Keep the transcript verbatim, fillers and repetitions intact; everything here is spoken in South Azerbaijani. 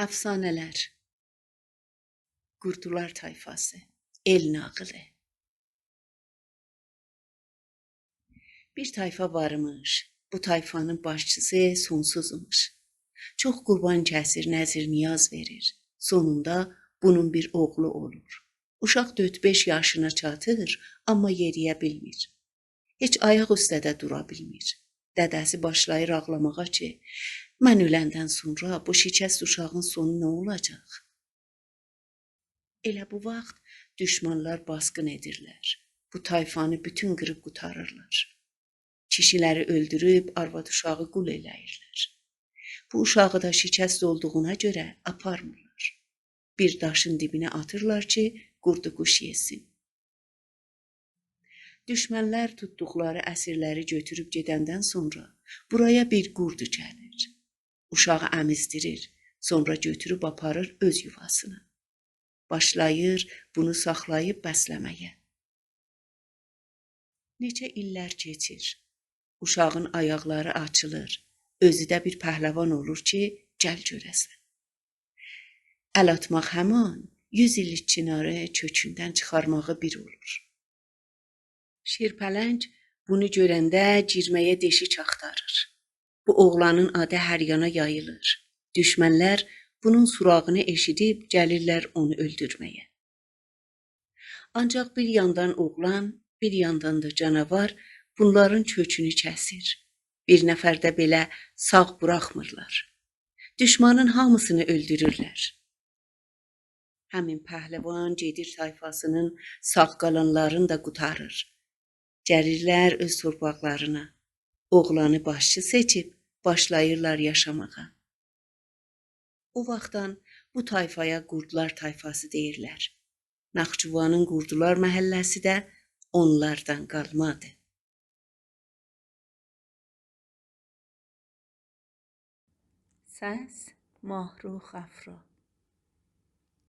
افسانه‌لر. قوردلار طایفاسی. ائل ناغیلی. بیر طایفا وارمیش. بو طایفانین باشچیسی سونسوزموش. چوخ قوربان کسیر، نذر نیاز وئریر. سونوندا بونون بیر اوغلو اولور. اوشاق دؤرد-بئش یاشینا چاتیر، آمما یئرییه بیلمیر. هئچ آیاق اوسته ده دورا بیلمیر. دده‌سی باشلاییر آغلاماغا کی، «من اؤلندن سونرا بو شکست اوشاغین سونو نه اولاجاق؟» ائله بو واخت دوشمانلار باسقین ائدیرلر. بو طایفانی بوتون قیریب قوتاریرلار. کیشیلری اؤلدوروب آرواد اوشاغی قول ائله‌ییرلر. بو اوشاغی دا شکست اولدوغونا گؤره آپارمیرلار. بیر داشین دیبینه آتیرلار کی، قوردو قوش یئسین. دوشمنلر توتدوقلاری اسیرلری گؤتوروب گئدندن سونرا بورایا بیر قوردو گلیر. اوشاغی امیزدیریر، سونرا گؤتوروب آپاریر اؤز یوواسینا. باشلاییر بونو ساخلاییب بسله‌مه‌یه. نئچه ایللر کئچیر. اوشاغین آیاقلاری آچیلیر. اؤزو ده بیر پهلوان اولور کی، گل گؤره‌سن. ال آتماق همان، یوز ایللیک چیناری کؤکوندن چیخارماغی بیر اولور. شیرپلنگ بونو گؤرنده گیرمه‌یه دئشیک آختاریر. بو اوغلانین آدی هر یانا یاییلیر. دوشمنلر بونون سوراغینی ائشیدیب گلیرلر اونو اؤلدورمه‌یه. آنجاق بیر یاندان اوغلان، بیر یاندان دا جاناوار بونلارین کؤکونو کسیر. بیر نفر ده بئله ساغ بوراخمیرلار. دوشمانین هامیسینی اؤلدورورلر. همین پهلوان گئدیر طایفاسینین ساغ قالانلارینی دا قوتاریر. گلیرلر اؤز تورپاقلارینا. اوغلانی باشچی سئچیب باشلاییرلار یاشاماغا. او واختدان بو طایفایا قوردلار طایفاسی دئییرلر. ناخچیوانین قوردلار محله‌سی ده اونلاردان قالمادیر. سس: ماهرخ افرا.